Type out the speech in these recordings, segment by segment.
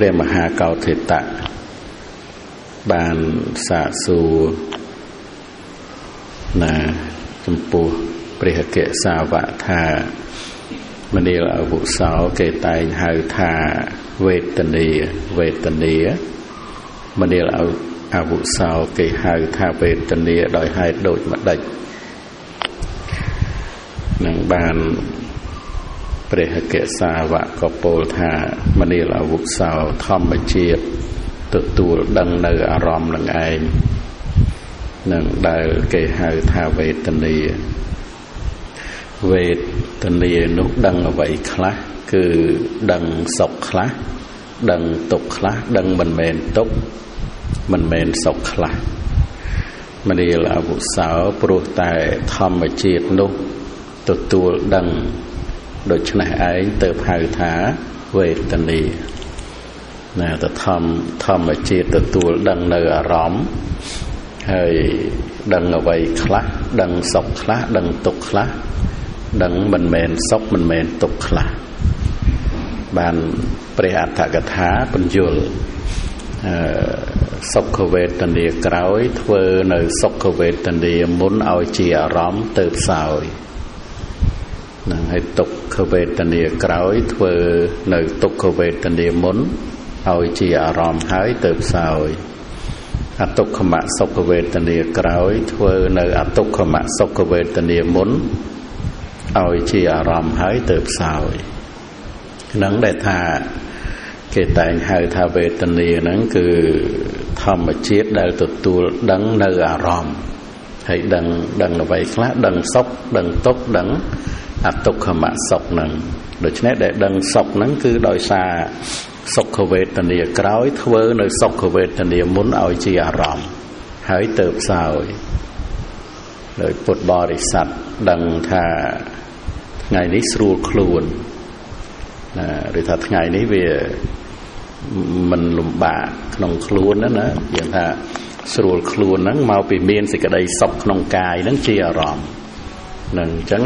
ព្រះមហាកោធិតៈបានសាកសួរណាចំពោះព្រះអគ្គសាវកថាមនាលអវុសោគេតែងហៅថាវេទនាវេទនាមនាលអវុសោគេហៅថាវេទនាដោយហេតុដូចម្ដេចនឹងបានព្រះអគ្គសាវកក៏ពោលថាមនាលអវុសោធម្មជាតិទទួលដឹងនៅអារម្មណ៍នឹងឯងនឹងដែលគេហៅថាវេទនាវេទនានោះដឹងអ្វីខ្លះគឺដឹងសុខខ្លះដឹងទុក្ខខ្លះដឹងមិនមែនទុក្ខមិនមែនសុខខ្លះមនាលអវុសោព្រោះតែធម្មជាតិនោះទទួលដឹងដូច្នេះឯងទៅហៅថាវេទនាណាតធម្មជាតិទទួលដឹងនៅអារម្មណ៍ហើយដឹងអ្វីខ្លះដឹងសុខខ្លះដឹងទុក្ខខ្លះដឹងមិនមែនសុខមិនមែនទុក្ខខ្លះបានព្រះអត្ថកថាពន្យល់សុខវេទនាក្រោយធ្វើនៅសុខវេទនាមុនឲ្យជាអារម្មណ៍ទៅផ្សោយនឹងឲ្យទុក្ខវេទនាក្រោយធ្វើនៅទុក្ខវេទនាមុនឲ្យជាអារម្មណ៍ហើយទៅផ្សោយអទុក្ខមសុខវេទនាក្រោយធ្វើនៅអទុក្ខមសុខវេទនាមុនឲ្យជាអារម្មណ៍ហើយទៅផ្សោយនឹងដែលថាគេតែងហៅថាវេទនាហ្នឹងគឺធម្មជាតិដែលទទួលដឹងនៅអារម្មណ៍ហើយដឹងអ្វីខ្លះដឹងសុខដឹងទុក្ខដឹងអទុក្ខមសុខហ្នឹងដូច្នេះដែលដឹងសុខហ្នឹងគឺដោយសារសុខវេទនាក្រោយធ្វើនៅសុខវេទនាមុនឲ្យជាអារម្មណ៍ហើយទៅផ្សោយដោយពុទ្ធបរិស័ទដឹងថាថ្ងៃនេះស្រួលខ្លួនណាឬថាថ្ងៃនេះវាមិនលំបាកក្នុងខ្លួនណាណាយើងថាស្រួលខ្លួនហ្នឹងមកពីមានសេចក្តីសុខក្នុងកាយហ្នឹងជាអារម្មណ៍នឹងអញ្ចឹង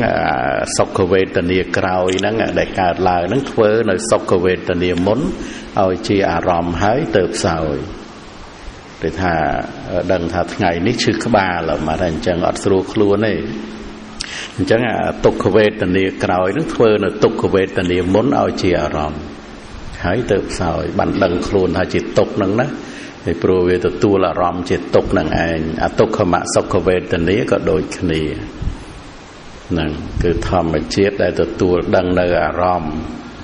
សុខវេទនាក្រោយហ្នឹងដែលកើតឡើងហ្នឹងធ្វើនៅសុខវេទនាមុនឲ្យជាអារម្មណ៍ហើយទៅផ្សោយឬថាដឹងថាថ្ងៃនេះឈឺក្បាលមកថាអញ្ចឹងអត់ស្រួលខ្លួនទេអញ្ចឹងទុក្ខវេទនាក្រោយហ្នឹងធ្វើនៅទុក្ខវេទនាមុនឲ្យជាអារម្មណ៍ហើយទៅផ្សោយបានដឹងខ្លួនថាជាទុក្ខហ្នឹងណាពីព្រោះវាទទួលអារម្មណ៍ជាទុក្ខហ្នឹងឯងអទុក្ខមសុខវេទនាក៏ដូចគ្នាហ្នឹងគឺធម្មជាតិដែលទទួលដឹងនៅអារម្មណ៍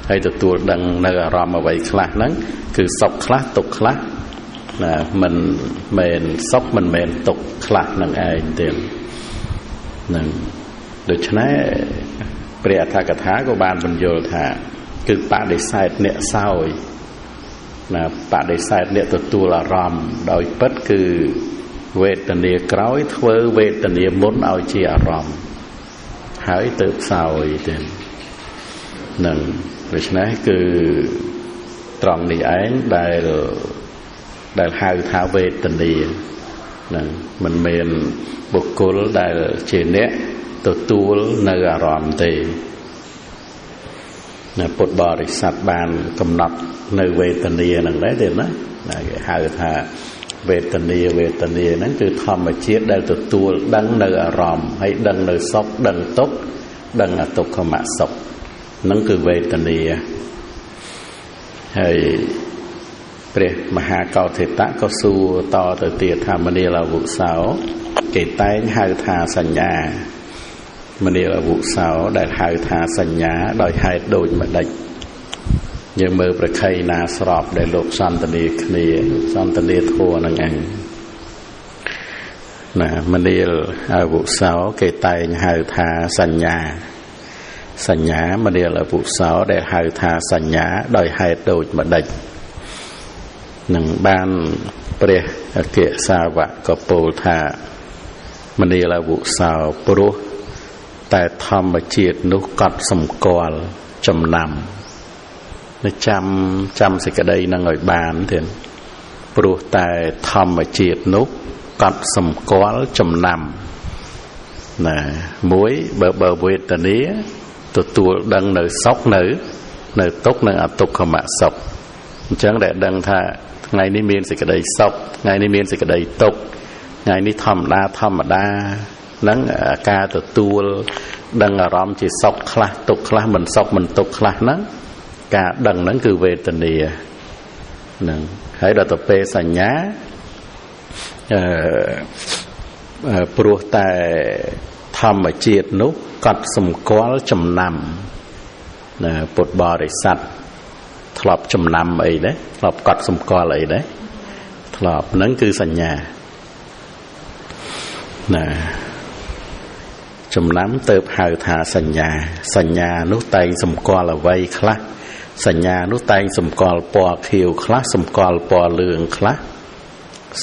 ហើយទទួលដឹងនៅអារម្មណ៍អ្វីខ្លះហ្នឹងគឺសុខខ្លះទុក្ខខ្លះណាមិនមែនសុខមិនមែនទុក្ខខ្លះនឹងឯងទៀតហ្នឹងដូច្នេះព្រះអត្ថកថាក៏បានបញ្យល់ថាគឺបដិសេធអ្នកសោយណាបដិសេធអ្នកទទួលអារម្មណ៍ដោយពិតគឺវេទនាក្រោយធ្វើវេទនាមុនឲ្យជាអារម្មណ៍ហើយទៅផ្សោយទៀតនឹងដូច្នេះគឺត្រង់នេះឯងដែលហៅថាវេទនានឹងមិនមែនបុគ្គលដែលជាអ្នកទទួលនៅអារម្មណ៍ទេណាពុទ្ធបរិស័ទបានកំណត់នៅវេទនាហ្នឹងដែរទេណាណាគេហៅថាវេទនាវេទនាហ្នឹងគឺធម្មជាតិដែលទទួលដឹងនៅអារម្មណ៍ហើយដឹងនៅសុខដឹងទុក្ខដឹងអទុក្ខមសុខហ្នឹងគឺវេទនាហើយព្រះមហាកោធិតៈក៏សួរតទៅទៀតថាមនាលអវុសោគេតែងហៅថាសញ្ញាមនាលអវុសោដែលហៅថាសញ្ញាដោយហេតុដូចម្ដេចយើងមើលប្រខៃណាស្របដែលលោកសន្ទនាគ្នាសន្ទនាធម៌ហ្នឹងឯងណាមនាលអវុសោគេតែងហៅថាសញ្ញាសញ្ញាមនាលអវុសោដែលហៅថាសញ្ញាដោយហេតុដូចម្ដេចនឹងបានព្រះអគ្គសាវកក៏ពោលថាមនាលអវុសោព្រោះតែធម្មជាតិនោះកត់សម្គាល់ចំណាំនៅចាំសេចក្តីនឹងឲ្យបានទៀតព្រោះតែធម្មជាតិនោះកត់សម្គាល់ចំណាំណាមួយបើវេទនាទទួលដឹងនៅសុខនៅទុក្ខនិងអទុក្ខមសុខ អញ្ចឹងដែលដឹងថាថ្ងៃនេះមានសេចក្តីសុខថ្ងៃនេះមានសេចក្តីទុក្ខថ្ងៃនេះធម្មតាធម្មតាហ្នឹងការទទួលដឹងអារម្មណ៍ជាសុខខ្លះទុក្ខខ្លះមិនសុខមិនទុក្ខខ្លះហ្នឹងការដឹងហ្នឹងគឺវេទនាហ្នឹងហើយដល់ទៅពេលសញ្ញាព្រោះតែធម្មជាតិនោះកត់សម្គាល់ចំណាំណាពុទ្ធបរិស័ទធ្លាប់ចំណាំអីដែរធ្លាប់កត់សម្គាល់អីដែរធ្លាប់ហ្នឹងគឺសញ្ញាណាចំណាំទៅហៅថាសញ្ញាសញ្ញានោះតែងសម្គាល់អ្វីខ្លះសញ្ញានោះតែងសម្គាល់ពណ៌ខៀវខ្លះសម្គាល់ពណ៌លឿងខ្លះ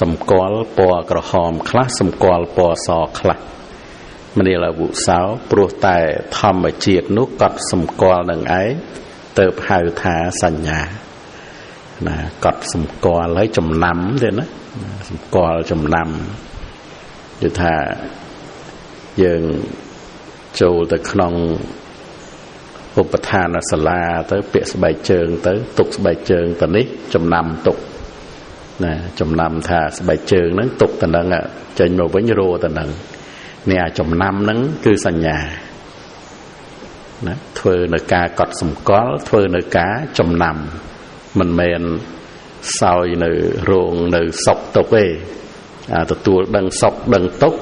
សម្គាល់ពណ៌ក្រហមខ្លះសម្គាល់ពណ៌សខ្លះមនាលអវុសោព្រោះតែធម្មជាតិនោះកត់សម្គាល់នឹងឯងទៅហៅថាសញ្ញាណាកត់សម្គាល់ហើយចំណាំទេណាសម្គាល់ចំណាំគឺថាយើងចូលទៅក្នុងឧបឋានសាលាទៅពាក់ស្បែកជើងទៅទុកស្បែកជើងទៅនេះចំណាំទុកណាចំណាំថាស្បែកជើងហ្នឹងទុកទៅនឹងចេញមកវិញរោទៅនឹងនេះអាចំណាំហ្នឹងគឺសញ្ញាណាធ្វើនៅការកត់សម្គាល់ធ្វើនៅការចំណាំមិនមែនសោយនៅរោងនៅសុខទុកទេអាទទួលដឹងសុខដឹងទុក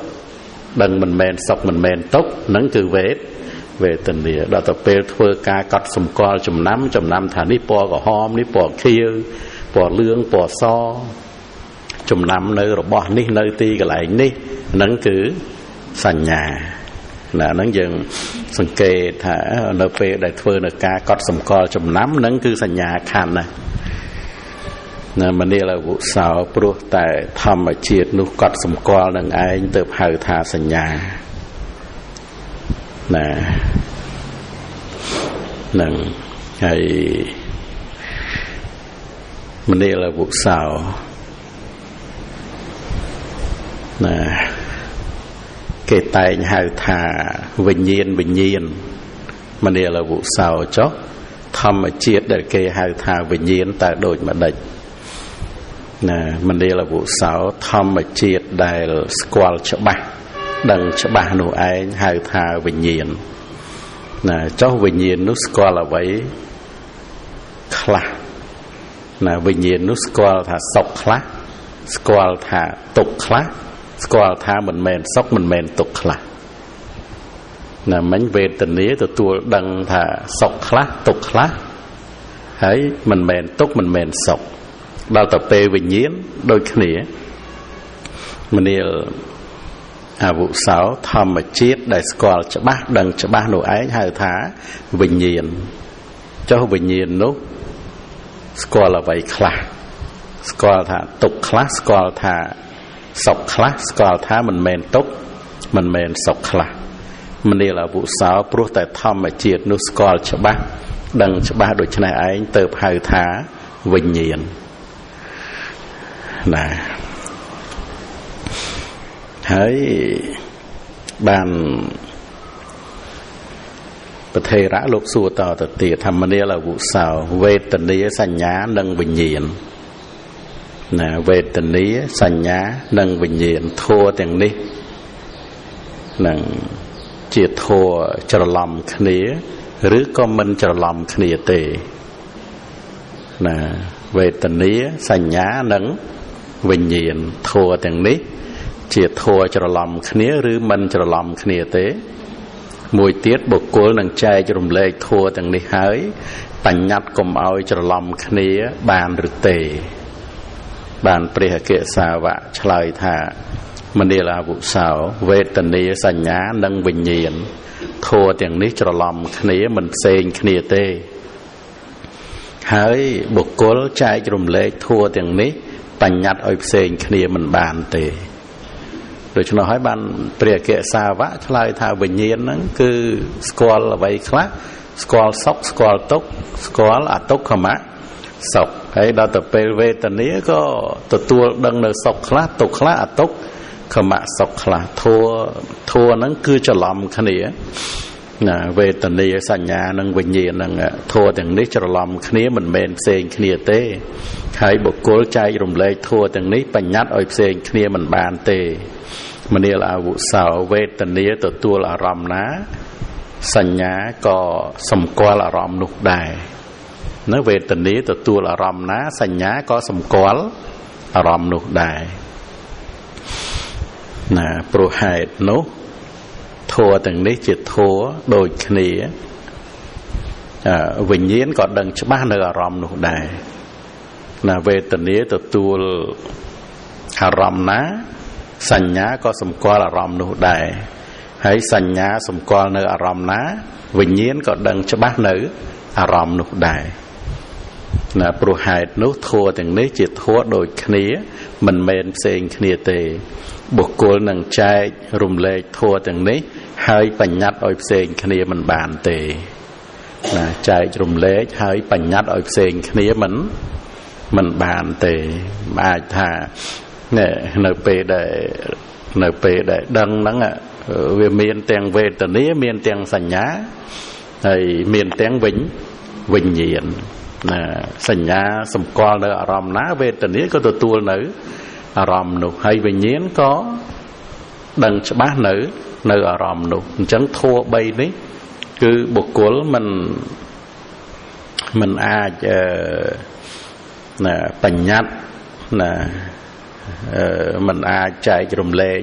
ដឹងមិនមែនសុខមិនមែនទុកហ្នឹងគឺវេទនាដល់ទៅពេលធ្វើការកត់សម្គាល់ចំណាំចំណាំថានេះពណ៌ក្រហមនេះពណ៌ខៀវពណ៌លឿងពណ៌សចំណាំនៅរបស់នេះនៅទីកន្លែងនេះហ្នឹងគឺសញ្ញាណាហ្នឹងយើងសង្កេតថានៅពេលដែលធ្វើនៅការកត់សម្គាល់ចំណាំហ្នឹងគឺសញ្ញាខណ្ឌណាណាមនាលអវុសោព្រោះតែធម្មជាតិនោះកត់សម្គាល់នឹងឯងទៅហៅថាសញ្ញាណានឹងហើយមនាលអវុសោណាគេតែងហៅថាវិញ្ញាណវិញ្ញាណមនាលអវុសោចុះធម្មជាតិដែលគេហៅថាវិញ្ញាណតើដូចម្ដេចណាមនាលអវុសោធម្មជាតិដែលស្គាល់ច្បាស់ដឹងច្បាស់នោះឯងហៅថាវិញ្ញាណណាចុះវិញ្ញាណនោះស្គាល់អ្វីខ្លះណាវិញ្ញាណនោះស្គាល់ថាសុខខ្លះស្គាល់ថាទុក្ខខ្លះស្គាល់ថាមិនមែនសុខមិនមែនទុក្ខខ្លះណាមិញវេទនាទទួលដឹងថាសុខខ្លះទុក្ខខ្លះហើយមិនមែនទុក្ខមិនមែនសុខដល់ទៅពេលវិញ្ញាណដូចគ្នាមនាលអវុសោធម្មជាតិដែលស្គាល់ច្បាស់ដឹងច្បាស់នោះឯងហៅថាវិញ្ញាណចុះវិញ្ញាណនោះស្គាល់អ្វីខ្លះស្គាល់ថាទុក្ខខ្លះស្គាល់ថាសុខខ្លះស្គាល់ថាមិនមែនទុក្ខមិនមែនសុខខ្លះមនាលអវុសោព្រោះតែធម្មជាតិនោះស្គាល់ច្បាស់ដឹងច្បាស់ដូច្នេះឯងទៅហៅថាវិញ្ញាណណាហើយបានប្រធេរៈលោកសួរតទៅទៀតថាមនាលអវុសោវេទនាសញ្ញានិងវិញ្ញាណណាវេទនាសញ្ញានិងវិញ្ញាណធម៌ទាំងនេះនឹងជាធម៌ច្រឡំគ្នាឬក៏មិនច្រឡំគ្នាទេណាវេទនាសញ្ញានិងវិញ្ញាណធម៌ទាំងនេះជាធម៌ច្រឡំគ្នាឬមិនច្រឡំគ្នាទេមួយទៀតបុគ្គលនឹងចែករំលែកធម៌ទាំងនេះហើយបញ្ញត្តិកុំឲ្យច្រឡំគ្នាបានឬទេបានព្រះអគ្គសាវកឆ្លើយថាមនាលអវុសោវេទនាសញ្ញានិងវិញ្ញាណធម៌ទាំងនេះច្រឡំគ្នាមិនផ្សេងគ្នាទេហើយបុគ្គលចែករំលែកធម៌ទាំងនេះបញ្ញត្តិឲ្យផ្សេងគ្នាមិនបានទេដូច្នោះហើយបានព្រះអគ្គសាវកឆ្លើយថាវិញ្ញាណហ្នឹងគឺស្គាល់អ្វីខ្លះស្គាល់សុខស្គាល់ទុក្ខស្គាល់អទុក្ខមសុខហើយដល់ទៅពេលវេទនាក៏ទទួលដឹងនៅសុខខ្លះទុក្ខខ្លះអទុក្ខមសុខខ្លះធัวហ្នឹងគឺច្រឡំគ្នា ណាវេទនាសញ្ញានិងវិញ្ញាណនឹងធម៌ទាំងនេះច្រឡំគ្នាមិនមែនផ្សេងគ្នាទេហើយបុគ្គលចែករំលែកធម៌ទាំងនេះបញ្ញត្តិឲ្យផ្សេងគ្នាមិនបានទេមនាលអាវុសោវេទនាទទួលអារម្មណ៍ណាសញ្ញាក៏សម្គាល់អារម្មណ៍នោះដែរណាវេទនាទទួលអារម្មណ៍ណាសញ្ញាក៏សម្គាល់អារម្មណ៍នោះដែរណាព្រោះហេតុនោះធម៌ទាំងនេះជាធម៌ដូចគ្នាវិញ្ញាណក៏ដឹងច្បាស់នៅអារម្មណ៍នោះដែរណាវេទនាទទួលអារម្មណ៍ណាសញ្ញាក៏សម្គាល់អារម្មណ៍នោះដែរហើយសញ្ញាសម្គាល់នៅអារម្មណ៍ណាវិញ្ញាណក៏ដឹងច្បាស់នៅអារម្មណ៍នោះដែរណាព្រោះហេតុនោះធម៌ទាំងនេះជាធម៌ដូចគ្នាមិនមែនផ្សេងគ្នាទេបុគ្គលនឹងចែករំលែកធម៌ទាំងនេះហើយបញ្ញត្តិឲ្យផ្សេងគ្នាមិនបានទេណាចែករំលែកហើយបញ្ញត្តិឲ្យផ្សេងគ្នាមិនបានទេអាចថានៅពេលដែលដឹងហ្នឹងវាមានទាំងវេទនាមានទាំងសញ្ញាហើយមានទាំងវិញ្ញាណណាសញ្ញាសម្គាល់នៅអារម្មណ៍ណាវេទនាក៏ទទួលនៅអារម្មណ៍នោះហើយវិញ្ញាណក៏ដឹងច្បាស់នៅអារម្មណ៍នោះអញ្ចឹងធម៌3នេះគឺបុគ្គលមិនអាចណាបញ្ញត្តិណាមិនអាចចែករំលែក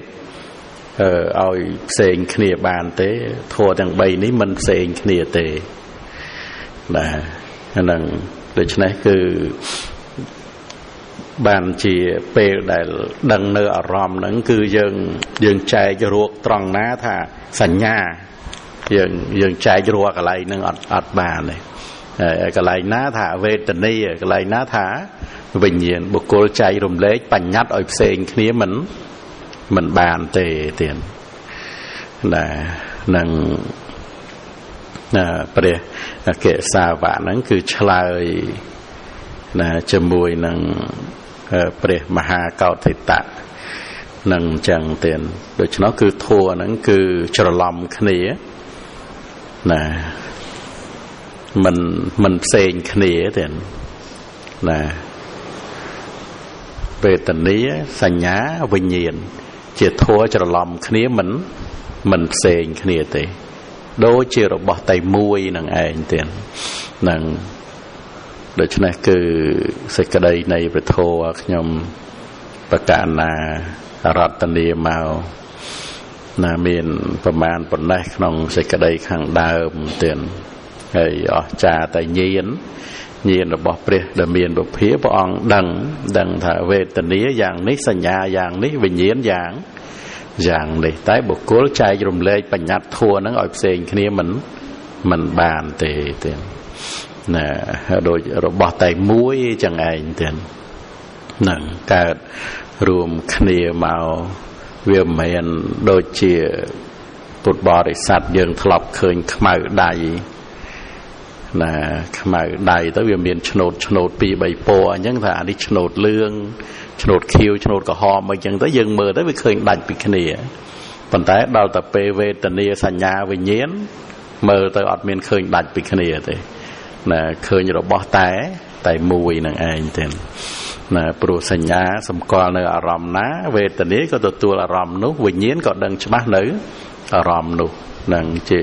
ឲ្យផ្សេងគ្នាបានទេធម៌ទាំង3នេះមិនផ្សេងគ្នាទេបាទហ្នឹងដូច្នេះគឺបានជាពេលដែលដឹងនៅអារម្មណ៍ហ្នឹងគឺយើងចែករកត្រង់ណាថាសញ្ញាយើងចែករកកន្លែងហ្នឹងអត់បានទេកន្លែងណាថាវេទនាកន្លែងណាថាវិញ្ញាណបុគ្គលចែករំលែកបញ្ញត្តិឲ្យផ្សេងគ្នាមិនបានទេទៀតណានឹងណាព្រះអគ្គសាវកហ្នឹងគឺឆ្លើយណាជាមួយនឹងព្រះមហាកោធិតៈនឹងអញ្ចឹងទៀតដូច្នោះគឺធម៌ហ្នឹងគឺច្រឡំគ្នាណាមិនផ្សេងគ្នាទៀតណាវេទនាសញ្ញាវិញ្ញាណជាធម៌ច្រឡំគ្នាមិនផ្សេងគ្នាទេដូចជារបស់តែមួយនឹងឯងទៀតនឹងដូច្នេះគឺសេចក្តីនៃព្រះធម៌ខ្ញុំប្រកាសណារតនាមកណាមានប្រមាណប៉ុណ្ណេះក្នុងសេចក្តីខាងដើមទៀតហើយអស្ចារ្យតែញាណរបស់ព្រះដែលមានពភាព្រះអង្គដឹងថាវេទនាយ៉ាងនេះសញ្ញាយ៉ាងនេះវិញ្ញាណយ៉ាងនេះតែបុគ្គលចែករំលែកបញ្ញត្តិធម៌ហ្នឹងឲ្យផ្សេងគ្នាមិនបានទេទៀតណាដូចរបស់តែមួយចឹងឯងទៀតនឹងកើតរួមគ្នាមកវាមិនមែនដូចជាពុទ្ធបរិស័ទយើងធ្លាប់ឃើញខ្មៅដៃណាខ្មៅដៃទៅវាមានឆ្នូត2 3ពណ៌អញ្ចឹងថាអានេះឆ្នូតលឿងឆ្នូតខៀវឆ្នូតក្រហមអីចឹងទៅយើងមើលទៅវាឃើញដាច់ពីគ្នាប៉ុន្តែដល់តែពេលវេទនាសញ្ញាវិញ្ញាណមើលទៅអត់មានឃើញដាច់ពីគ្នាទេណាឃើញរបស់តែមួយនឹងឯងទេណាព្រោះសញ្ញាសម្គាល់នៅអារម្មណ៍ណាវេទនាក៏ទទួលអារម្មណ៍នោះវិញ្ញាណក៏ដឹងច្បាស់នៅអារម្មណ៍នោះនឹងជា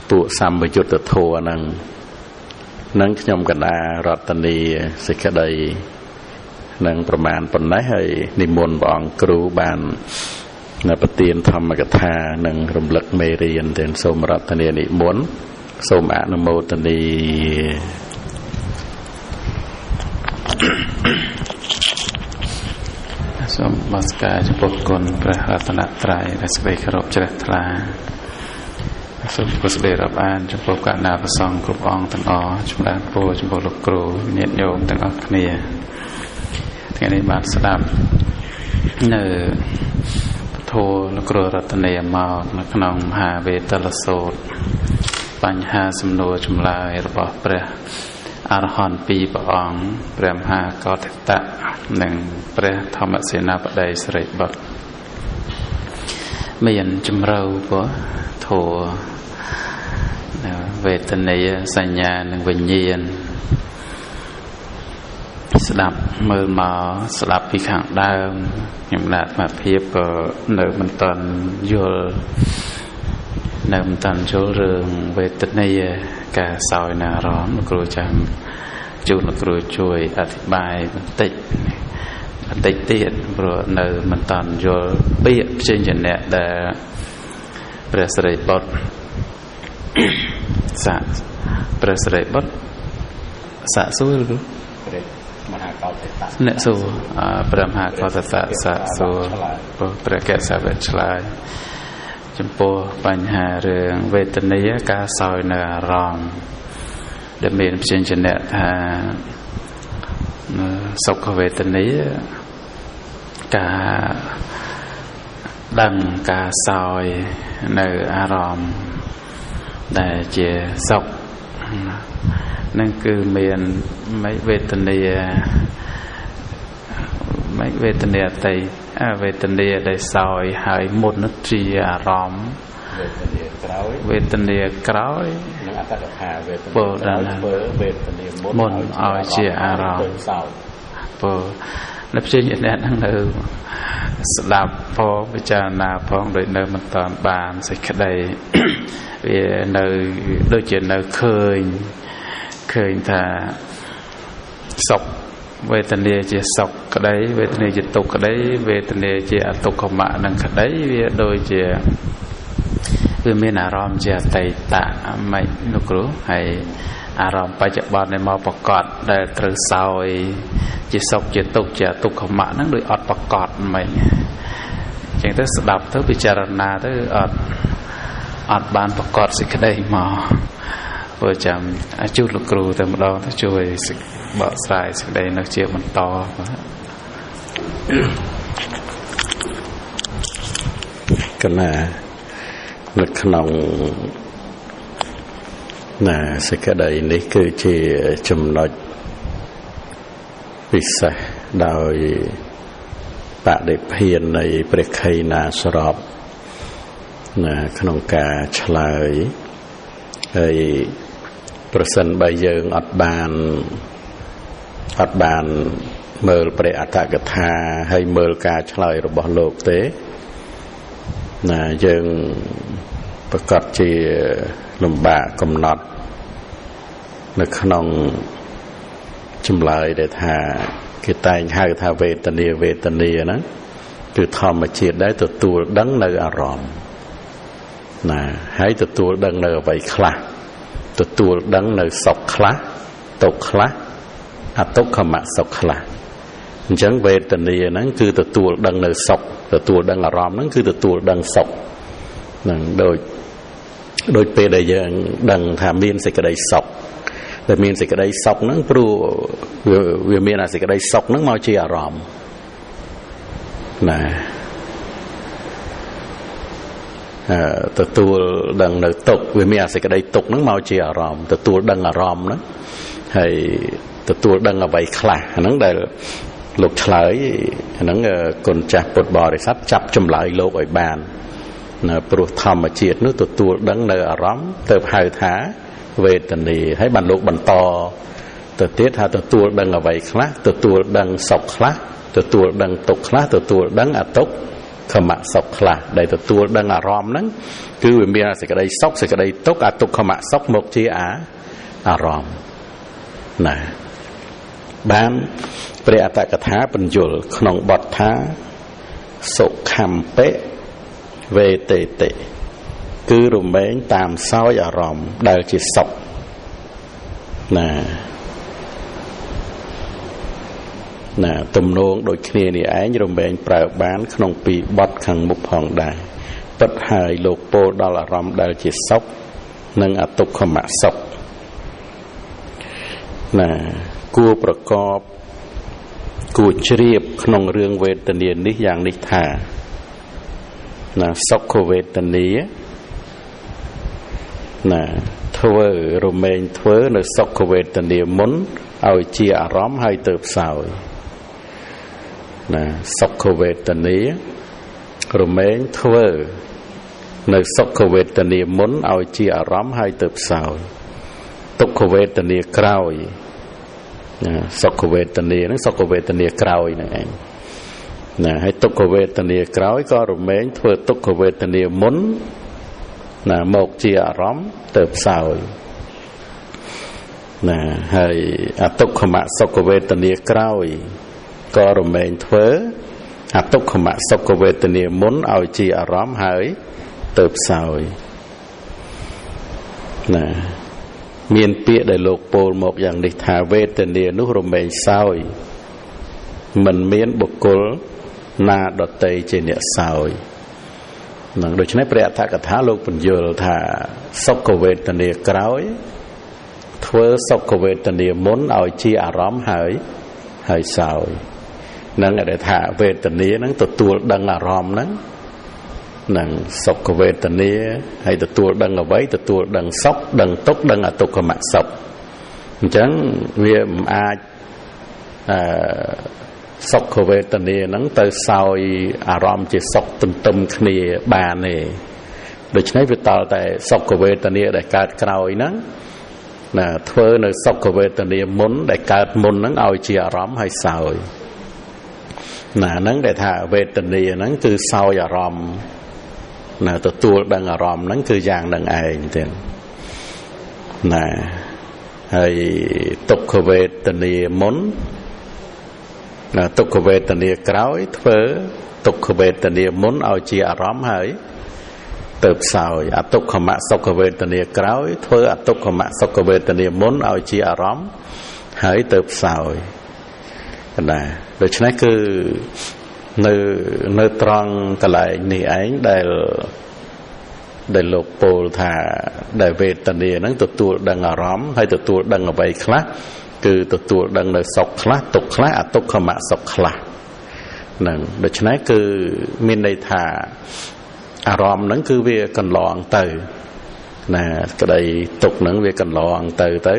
ពួកសម្បយុទ្ធធម៌ហ្នឹងនឹងខ្ញុំកណារតនីសេចក្តីនឹងប្រមាណប៉ុណ្ណេះហើយនិមន្តព្រះអង្គគ្រូបាននៅប្រទានធម្មកថានិងរំលឹកមេរៀនទាំងសូមរតនានិមន្តសូមអនុមោទនាសូមនមស្ការចំពោះគុណព្រះរតនត្រ័យដែលសេចក្តីគោរពជ្រះថ្លាសូមគោរពរាប់អានចំពោះកណ្ដាលព្រះសង្ឃគ្រប់អង្គទាំងអស់ចម្រើនពរចំពោះលោកគ្រូញាតិញោមទាំងអស់គ្នាថ្ងៃនេះបានស្ដាប់នៅពធលោកគ្រូរតនាមកនៅក្នុងមហាវេទលសូត្របញ្ហាសំណួរចម្លើយរបស់ព្រះអរហន្តពីរព្រះអង្គព្រះមហាកោធិតៈនិងព្រះធម្មសេនាបតីសិរិបុត្រមានជំរៅព្រោះធម៌ វេទនាសញ្ញានិងវិញ្ញាណស្ដាប់មើលមកស្ដាប់ពីខាងដើមខ្ញុំដាក់អាត្មាភាពក៏នៅមិនទាន់យល់នៅមិនទាន់យល់រឿងវេទនាការសោយនៅអារម្មណ៍លោកគ្រូចាំជូនលោកគ្រូជួយអធិប្បាយបន្តិចបន្តិចទៀតព្រោះនៅមិនទាន់យល់ពាក្យផ្សេងជាអ្នកដែលព្រះសិរីបុត្រសាព្រះសិរីបុត្រសាកសួរលោកព្រះមហាកោសិតៈអ្នកសួរព្រះមហាកោសិតៈសាកសួរព្រះកសាវៈឆ្លើយចំពោះបញ្ហារឿងវេទនាការសោយនៅអារម្មណ៍ដែលមានផ្សេងជាអ្នកថាសុខវេទនាការដឹងការសោយនៅអារម្មណ៍ដែលជាសុខនឹងគឺមានមិនវេទនាមិនវេទនាអតីវេទនាដែលសោយហើយមុននោះជាអារម្មណ៍វេទនាក្រោយវេទនាក្រោយនឹងអត្តកថាវេទនាក្រោយធ្វើវេទនាមុនឲ្យជាអារម្មណ៍សោយព្រោះនៅផ្សេងអ្នកហ្នឹងនៅស្ដាប់ផងពិចារណាផងដូចនៅមិនតាន់បានសេចក្តីវានៅដូចជានៅឃើញថាសុខវេទនាជាសុខក្តីវេទនាជាទុក្ខក្តីវេទនាជាអទុក្ខមៈនឹងក្តីវាដូចជាវាមានអារម្មណ៍ជាអតីតមិនលោកគ្រូហើយអារម្មណ៍បច្ចុប្បន្ននេះមកប្រកបដែលត្រូវសោយជាសុខជាទុក្ខជាអទុក្ខមៈហ្នឹងដូចអត់ប្រកបមិនអញ្ចឹងទៅស្ដាប់ទៅពិចារណាទៅអត់បានប្រកបសេចក្តីមកព្រោះចាំជួបលោកគ្រូតែម្ដងទៅជួយបកស្រាយសេចក្តីនោះជាបន្តបាទកណានៅក្នុងណាសេចក្តីនេះគឺជាចំណុចពិសេសដោយបដិភាននៃព្រះខៃណាសរពណាក្នុងការឆ្លើយហើយប្រសិនបើយើងអត់បានមើលព្រះអត្ថកថាហើយមើលការឆ្លើយរបស់លោកទេណាយើងប្រកាសជាលំបាកកំណត់នៅក្នុងចម្លើយដែលថាគេតែងហៅថាវេទនាវេទនាហ្នឹងគឺធម្មជាតិដែលទទួលដឹងនៅអារម្មណ៍ណាហើយទទួលដឹងនៅអ្វីខ្លះទទួលដឹងនៅសុខខ្លះទុក្ខខ្លះអទុក្ខមសុខខ្លះអញ្ចឹងវេទនាហ្នឹងគឺទទួលដឹងនៅសុខទទួលដឹងអារម្មណ៍ហ្នឹងគឺទទួលដឹងសុខហ្នឹងដូចពេលដែលយើងដឹងថាមានសេចក្តីសុខដែលមានសេចក្តីសុខហ្នឹងព្រោះវាមានអាសេចក្តីសុខហ្នឹងមកជាអារម្មណ៍ណាទទួលដឹងនៅទុក្ខវាមានអាសេចក្តីទុក្ខហ្នឹងមកជាអារម្មណ៍ទទួលដឹងអារម្មណ៍ហ្នឹងហើយទទួលដឹងអ្វីខ្លះហ្នឹងដែលលោកឆ្លើយហ្នឹងគុណចាស់ពុទ្ធបរិស័ទចាប់ចម្លើយលោកឲ្យបានណាព្រោះធម្មជាតិនោះទទួលដឹងនៅអារម្មណ៍ទៅហៅថាវេទនាហើយបានលោកបន្តទៅទៀតថាទទួលដឹងអ្វីខ្លះទទួលដឹងសុខខ្លះទទួលដឹងទុក្ខខ្លះទទួលដឹងអទុក្ខមសុខខ្លះដែលទទួលដឹងអារម្មណ៍ហ្នឹងគឺវាមានសេចក្តីសុខសេចក្តីទុក្ខអទុក្ខមសុខមកជាអារម្មណ៍ណាបានព្រះអត្តកថាបញ្យលក្នុងបទថាសុខំបិវេតេតិគឺរមែងតាមសោយអារម្មណ៍ដែលជាសុខណាណាទំនងដូចគ្នានេះឯងរមែងប្រើបានក្នុងពីបទខាងមុខផងដែរពិតហើយលោកពោលដល់អារម្មណ៍ដែលជាសុខនិងអទុក្ខមសុខណាគួរប្រកបគួរជ្រាបក្នុងរឿងវេទនានេះយ៉ាងនេះថាណាសុខវេទនាណាធ្វើរមែងធ្វើនៅសុខវេទនាមុនឲ្យជាអារម្មណ៍ហើយទៅផ្សោយណាសុខវេទនារមែងធ្វើ នៅសុខវេទនាមុនឲ្យជាអារម្មណ៍ហើយទៅផ្សោយទុក្ខវេទនាក្រោយណាសុខវេទនាហ្នឹងសុខវេទនាក្រោយហ្នឹងឯងណាហើយទុក្ខវេទនាក្រោយក៏រមែងធ្វើទុក្ខវេទនាមុនណាមកជាអារម្មណ៍ទៅផ្សោយណាហើយអទុក្ខមសុខវេទនាក្រោយក៏រមែងធ្វើអទុក្ខមសុខវេទនាមុនឲ្យជាអារម្មណ៍ហើយទៅផ្សោយណាមានពាក្យដែលលោកពោលមកយ៉ាងនេះថាវេទនានោះរមែងសោយមិនមានបុគ្គលណាដតីជាអ្នកសោយនឹងដូច្នេះព្រះអត្ថកថាលោកពន្យល់ថាសុខវេទនាក្រោយធ្វើសុខវេទនាមុនឲ្យជាអារម្មណ៍ហើយហើយសោយនឹងដែលថាវេទនានឹងទទួលដឹងអារម្មណ៍ហ្នឹងនឹងសុខវេទនាហើយទទួលដឹងអ្វីទទួលដឹងសុខដឹងទុក្ខដឹងអទុក្ខមសុខអញ្ចឹងវាមិនអាចសុខវេទនាហ្នឹងទៅសោយអារម្មណ៍ជាសុខទន្ទឹមគ្នាបានទេដូច្នេះវាតល់តែសុខវេទនាដែលកើតក្រោយហ្នឹងណាធ្វើនៅសុខវេទនាមុនដែលកើតមុនហ្នឹងឲ្យជាអារម្មណ៍ហើយសោយណាហ្នឹងដែលថាវេទនាហ្នឹងគឺសោយអារម្មណ៍ណាទទួលដឹងអារម្មណ៍ហ្នឹងគឺយ៉ាងហ្នឹងឯងទៀតណាហើយទុក្ខវេទនាមុនណាទុក្ខវេទនាក្រោយធ្វើទុក្ខវេទនាមុនឲ្យជាអារម្មណ៍ហើយទៅផ្សោយអទុក្ខមសុខវេទនាក្រោយធ្វើអទុក្ខមសុខវេទនាមុនឲ្យជាអារម្មណ៍ហើយទៅផ្សោយណាដូច្នេះគឺនៅត្រង់កន្លែងនេះឯងដែលលោកពោលថាដែលវេទនាហ្នឹងទទួលដឹងអារម្មណ៍ហើយទទួលដឹងអ្វីខ្លះគឺទទួលដឹងនៅសុខខ្លះទុក្ខខ្លះអទុក្ខមសុខខ្លះហ្នឹងដូច្នេះគឺមានន័យថាអារម្មណ៍ហ្នឹងគឺវាកន្លងទៅណាក្តីទុក្ខហ្នឹងវាកន្លងទៅទៅ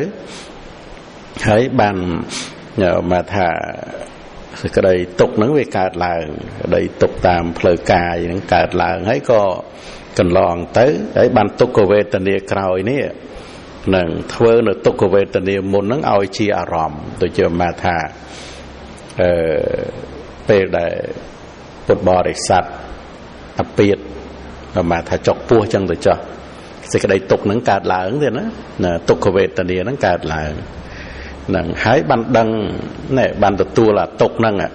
ហើយបានមកថាសេចក្តីទុក្ខហ្នឹងវាកើតឡើងក្តីទុក្ខតាមផ្លូវកាយហ្នឹងកើតឡើងហើយក៏កន្លងទៅហើយបានទុក្ខវេទនាក្រោយនេះនឹងធ្វើនៅទុក្ខវេទនាមុនហ្នឹងឲ្យជាអារម្មណ៍ដូចជាមកថាពេលដែលពុទ្ធបរិស័ទអាពាធមកថាចុកពោះចឹងទៅចុះសេចក្តីទុក្ខហ្នឹងកើតឡើងទៀតណាទុក្ខវេទនាហ្នឹងកើតឡើងហ្នឹងហើយបានដឹងណែបានទទួលអាទុក្ខហ្នឹងណា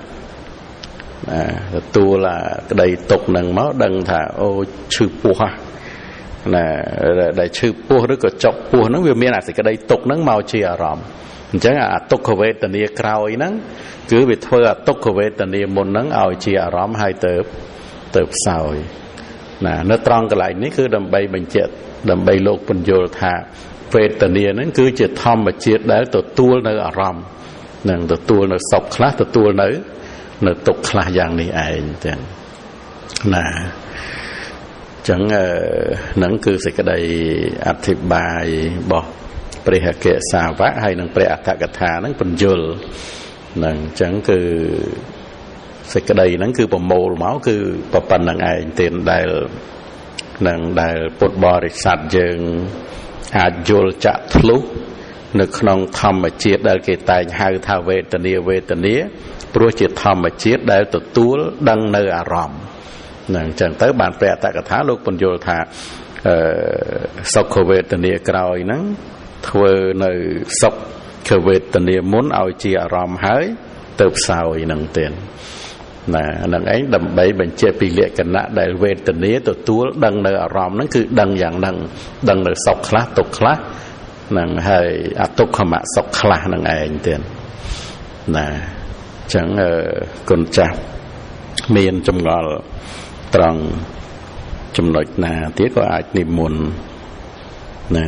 ទទួលអាក្តីទុក្ខហ្នឹងមកដឹងថាអូឈឺពោះណាដែលឈឺពោះឬក៏ចុកពោះហ្នឹងវាមានអាសេចក្តីទុក្ខហ្នឹងមកជាអារម្មណ៍អញ្ចឹងអាទុក្ខវេទនាក្រោយហ្នឹងគឺវាធ្វើអាទុក្ខវេទនាមុនហ្នឹងឲ្យជាអារម្មណ៍ហើយទៅផ្សោយណានៅត្រង់កន្លែងនេះគឺដើម្បីបញ្ជាក់ដើម្បីលោកពន្យល់ថាវេទនាហ្នឹងគឺជាធម្មជាតិដែលទទួលនៅអារម្មណ៍និងទទួលនៅសុខខ្លះទទួលនៅទុក្ខខ្លះយ៉ាងនេះឯងទាំងណាចឹងហ្នឹងគឺសេចក្តីអធិប្បាយរបស់ព្រះអគ្គសាវកហើយនិងព្រះអត្ថកថាហ្នឹងពន្យល់ហ្នឹងចឹងគឺសេចក្តីហ្នឹងគឺប្រមូលមកគឺប៉ុណ្្នឹងឯងទៀតដែលនឹងដែលពុទ្ធបរិស័ទយើងអាចយល់ចាក់ធ្លុះនៅក្នុងធម្មជាតិដែលគេតែងហៅថាវេទនាវេទនាព្រោះជាធម្មជាតិដែលទទួលដឹងនៅអារម្មណ៍ហ្នឹងអញ្ចឹងទៅបានព្រះអត្ថកថាលោកពន្យល់ថាសុខវេទនាក្រោយហ្នឹងធ្វើនៅសុខវេទនាមុនឲ្យជាអារម្មណ៍ហើយទៅផ្សោយហ្នឹងទៀតណាហ្នឹងឯងដើម្បីបញ្ជាក់ពីលក្ខណៈដែលវេទនាទទួលដឹងនៅអារម្មណ៍ហ្នឹងគឺដឹងយ៉ាងហ្នឹងដឹងនៅសុខខ្លះទុក្ខខ្លះហ្នឹងហើយអទុក្ខមសុខខ្លះហ្នឹងឯងទៀតណាអញ្ចឹងគុណចាស់មានចម្ងល់ត្រង់ចំណុចណាទៀតក៏អាចនិមន្តណា